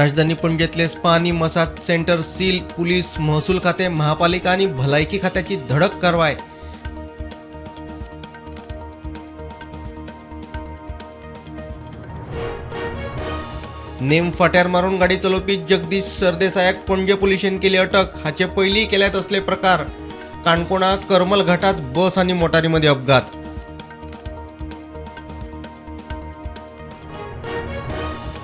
राजधानी पणजेतले spa आनी massage centre seal. Police, महसूल खाते, महापालिका आनी भलायकी खात्याची धडक कारवाय. नेम फाट्यार मारून गाडी चलोवपी जगदीश सरदेसायाक पणजे पुलिशेन केली अटक. हाचे पयलीं केल्यात असले प्रकार. काणकोणा करमल घाटात बस आनी मोटारीमध्ये अपघात.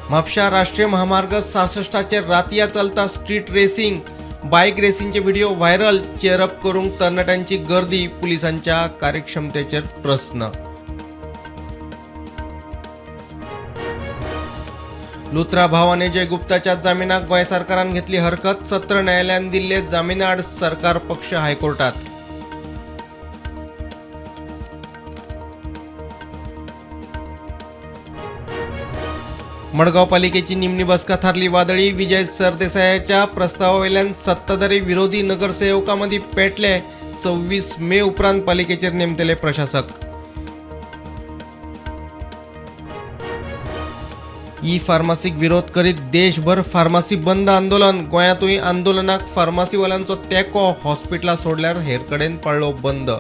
म्हापशा राष्ट्रीय महामार्ग 66चेर रातया चलता स्ट्रीट रेसिंग. बायक रेसिंगचे व्हिडिओ व्हायरल. चेअरअप करूंक तरणाट्यांची गर्दी. पुलिसांच्या कार्यक्षमतेचेर प्रस्न. लुथरा भाव आनी जय गुप्ताच्या जामिनाक गोंय सरकारान घेतली हरकत. सत्र न्यायालयान दिल्ले जामिनाआड सरकार पक्ष हायकोर्टात. मडगाव पालिकेची निमणी बसका थारली वादळी. विजय सरदेसायाच्या प्रस्तावावेल्यान सत्ताधारी विरोधी नगरसेवकांमदीं पेटले. 26 मे उपरांत पालिकेचेर नेमतले प्रशासक. ई फार्मासीक विरोध करीत देशभर फार्मासी बंद आंदोलन. गोंयांतूय आंदोलनाक फार्मासीवाल्यांचो तेंको. हॉस्पिटलां सोडल्यार हेर कडेन पाळ्ळो बंद.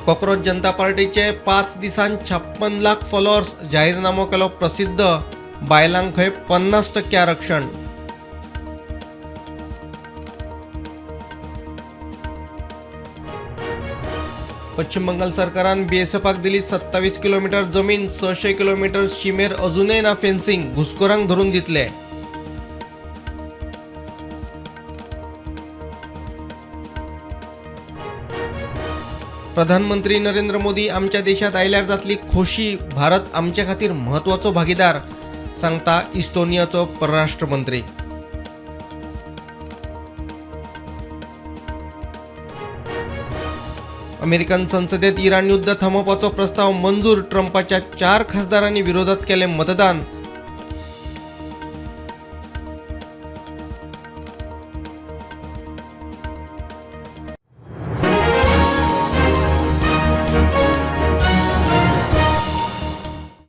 कॉकरोच जनता पार्टीचे 5 दिसांत 56 लाख फॉलोअर्स. जाहीरनामो केलो प्रसिद्ध. बायलांक खंय 50% आरक्षण. पश्चिम बंगाल सरकारान बीएसएफाक दिली 27 किलोमीटर जमीन. 600 किलोमीटर शिमेर अजूनय ना फेन्सिंग. घुसखोरांक धरून दितले. प्रधानमंत्री नरेंद्र मोदी आमच्या देशात आयल्यार जातली खोशी. भारत आमचे खातीर म्हत्वाचो भागीदार, सांगता इस्टोनियाचो परराष्ट्र मंत्री. अमेरिकन संसदेत इराण युद्ध थांबोवपाचो प्रस्ताव मंजूर. ट्रंपाच्या 4 खासदारांनी विरोधात केले मतदान.